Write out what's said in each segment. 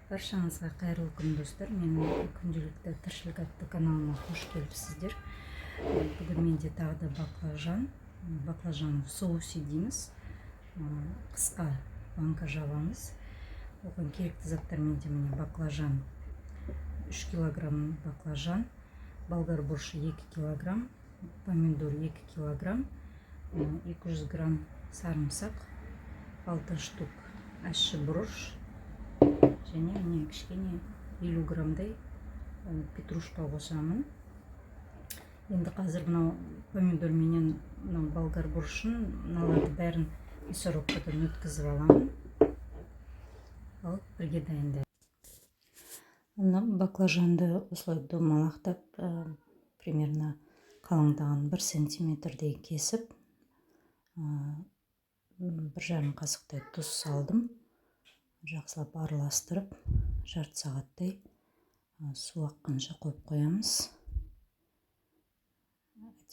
Баршаңызға қайырлы күн, достар! Менің Күнделікті тіршілік атты каналыма қош келіпсіздер. Бүгін менде тағы да баклажан, баклажан в соусе дейміз. Қысқа банка жабамыз. Оған керекті заттар менде, міне, баклажан 3 килограмм, баклажан, болгар бұрышы 2 килограмм, помидор 2 килограмм, 200 грамм сарымсақ, 6 штук ащы бұрыш және, міне, кішкене 50 граммдай петрушка қосамын. Енді қазір мынау помидор менен мынау болгар бұрышын, мыналарды бәрін мясорубкадан өткізіп аламын. Ал бірге дайындаймыз. Мына баклажанды осылай домалақтап, примерно қалыңдығын 1 сантиметрдей кесіп, 1,5 қасықтай тұз салдым. Жақсылап араластырып, жарты сағаттай су аққанша қойып қоямыз,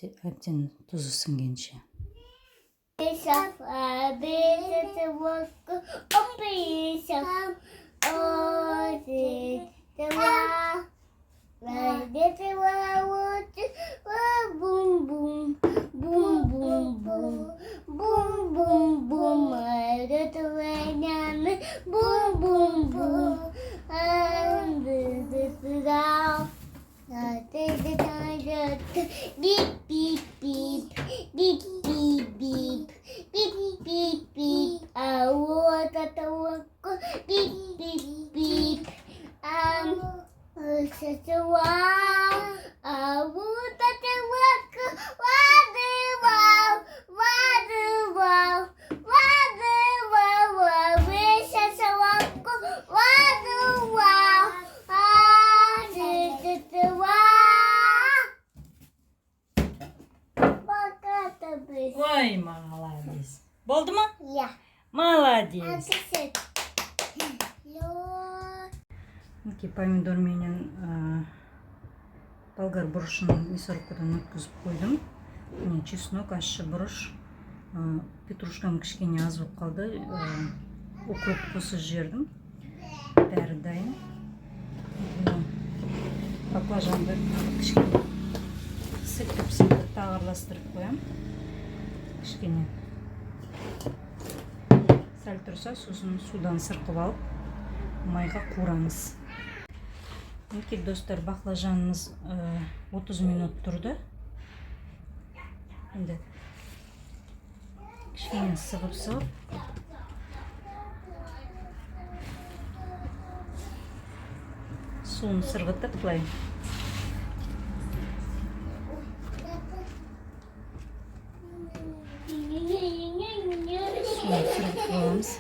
әбден тұзы сіңгенше. Бум, бум, бум, бум, бум, бум, бум, бум, бум, бум. Бип, бип, бип, бип, бип, бип, бип, бип, бип. А вот это вот, бип, бип, бип. А вот это вот, воды, вау, воды, вау, воды, вау, воды, вау, а, вау. Ой, молодец! Болды ма? Иә. Молодец! Мінекей, помидор менен болгар бұрышын мясорубкадан өткізіп қойдым. Міне, чеснок, ащы бұрыш, петрушкам кішкене аз болып қалды, укроп қосып жібердім. Бәрі дайын. Баклажанды кішкене сілкіп сілкіп тағы араластырып қоямын. Кішкене сәл тұрса, сосын судан сырқып алып, майға қуырамыз. Мінекей, достар, баклажанымыз 30 минут тұрды. Енді кішкене сығып сығып суын сырғытып, былай суын сырғытып аламыз.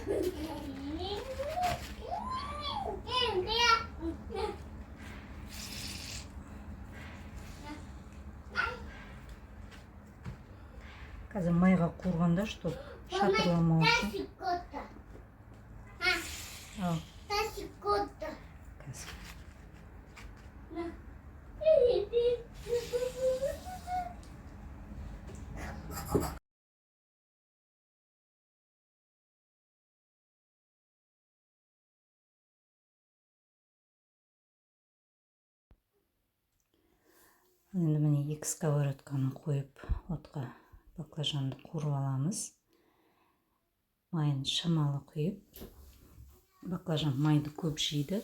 Қазір майға қуырғанда, чтоб шатырламау үшін. Ал қазір. Енді, міне, екі сковородканы қойып, отқа баклажанды қуырып аламыз. Майын шамалы құйып, баклажан майды көп жейді.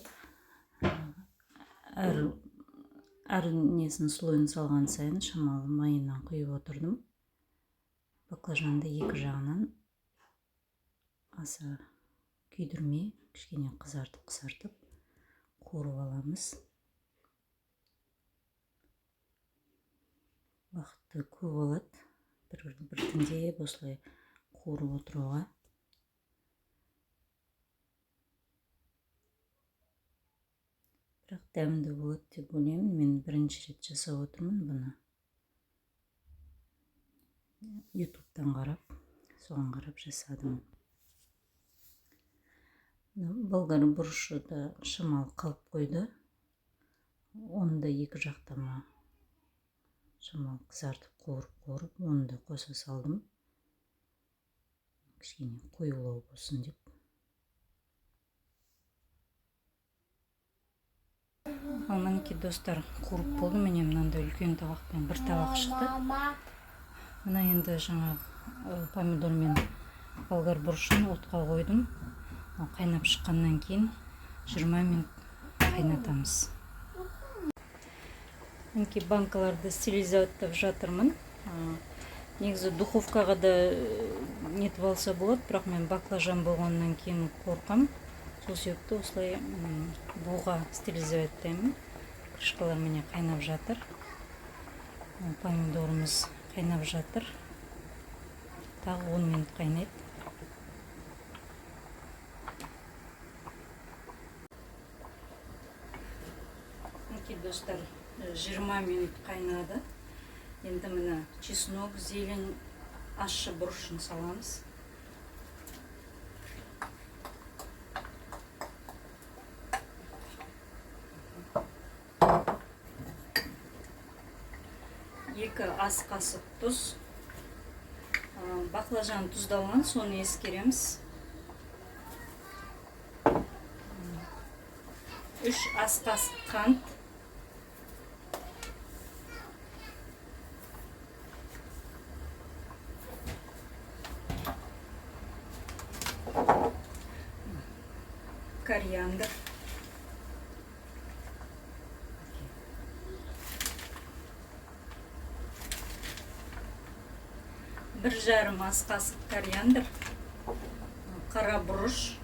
Әр несін, слойын салған сайын шамалы майынан құйып отырдым. Баклажанды екі жағынан аса күйдірмей, кішкене қызартып қызартып қуырып аламыз. Уақытты көп алады бір біртіндеп осылай қуырып отыруға. Бірақ дәмді болады деп ойлаймын. Мен бірінші рет жасап отырмын бұны, Ютубтан қарап, соған қарап жасадым. Болгар бұрышы да шамалы қалып қойды, оны да екі жақтама шамалы қызартып, қуырып қуырып, оны да қоса салдым, кішкене қоюлау болсын деп. Ал мінекей, достар, қуырып болды. Міне, мынандай үлкен табақпен бір табақ шықты. Мына енді жаңағы помидор мен болгар бұрышын отқа қойдым. Қайнап шыққаннан кейін 20 минут қайнатамыз. Мінекей, банкаларды стерилизовать жатырмын. Негізі духовкаға да нетіп алса болады, бірақ мен баклажан болғаннан кейін қорқам. Сол себепті осылай буға стерилизовать. Крышкалар міне қайнап жатыр. Помидорымыз қайнап жатыр. Тағы 10 минут қайнайды. Мінекей, достар, 20 минут қайнады. Енді міне чеснок, зелень, ащы бұрышын саламыз. Екі ас қасық тұз. Баклажан тұздалған, соны ескереміз. 3 ас қасық қант. Кориандр. Бір жарым ас қасық кориандр, қара бұрыш,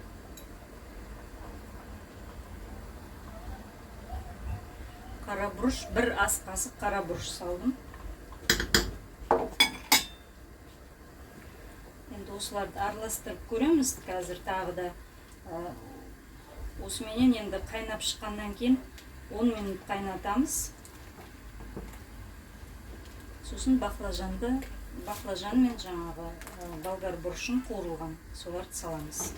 қара бұрыш, бір ас қасық қара бұрыш салдым. Енді осыларды араластырып көреміз қазір тағы да. Осыменен енді қайнап шыққаннан кейін 10 минут қайнатамыз. Сосын баклажан мен жаңағы болгар бұрышын қуырылған, соларды саламыз.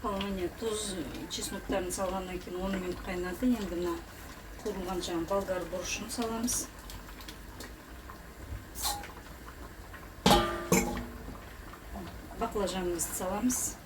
Ал міне, тұз, чесноктарын салғаннан кейін 10 минут қайнады. Енді мына қуырылған жаңағы болгар бұрышын саламыз. Баклажанымызды саламыз.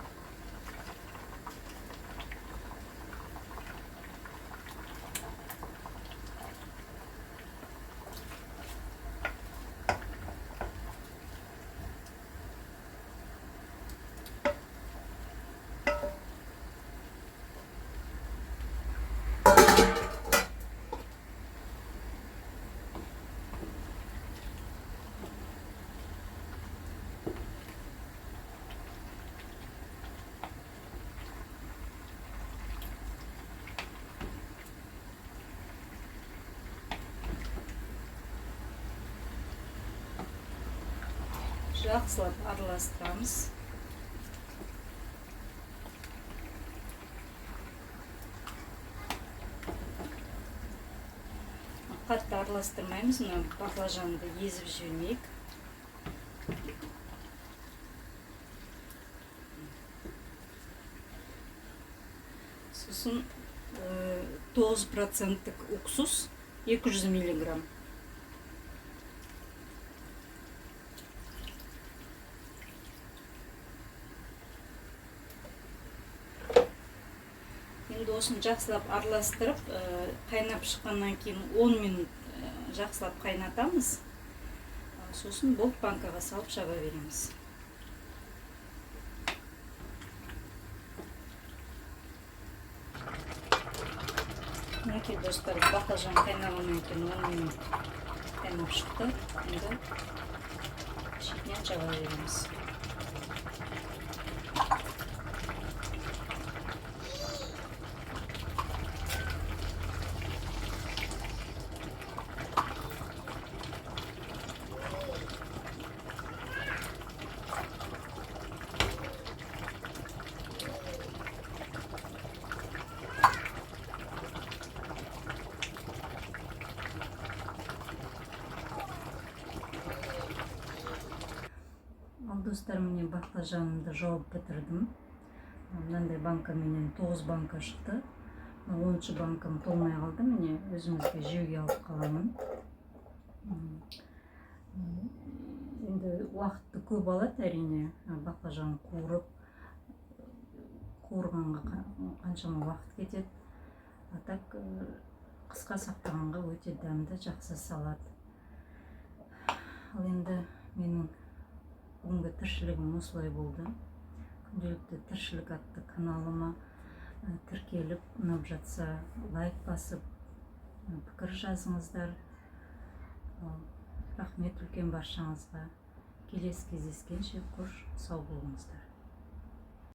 Жақсылап араластырамыз. Қатты араластырмаймыз, мына баклажанды езіп жібермейік. Сосын 9%-тік уксус 200 миллиграмм. Енді осыны жақсылап араластырып, қайнап шыққаннан кейін 10 минут жақсылап қайнатамыз. Сосын болып банкаға салып жаба береміз. Мінекей, достар, баклажан қайнағаннан кейін 10 минут қайнап шықты. Енді шетінен жаба береміз. Ал достар, міне баклажанымды жауып бітірдім. Мынандай банкаменен 9 банка шықты. 10-шы банкам толмай қалды, міне өзімізге жеуге алып қаламын. Енді уақытты көп алады әрине, баклажан қуырып, Қуырғанға қаншама уақыт кетеді, а так қысқа сақтағанға өте дәмді, жақсы салат. Ал енді менің бүгінгі тіршілігім осылай болды. «Күнделікті тіршілік» атты каналыма тіркеліп, ұнап жатса, лайк басып, пікір жазыңыздар. Ал, рахмет үлкен баршаңызға. Келесі кездескенше, қош сау болыңыздар.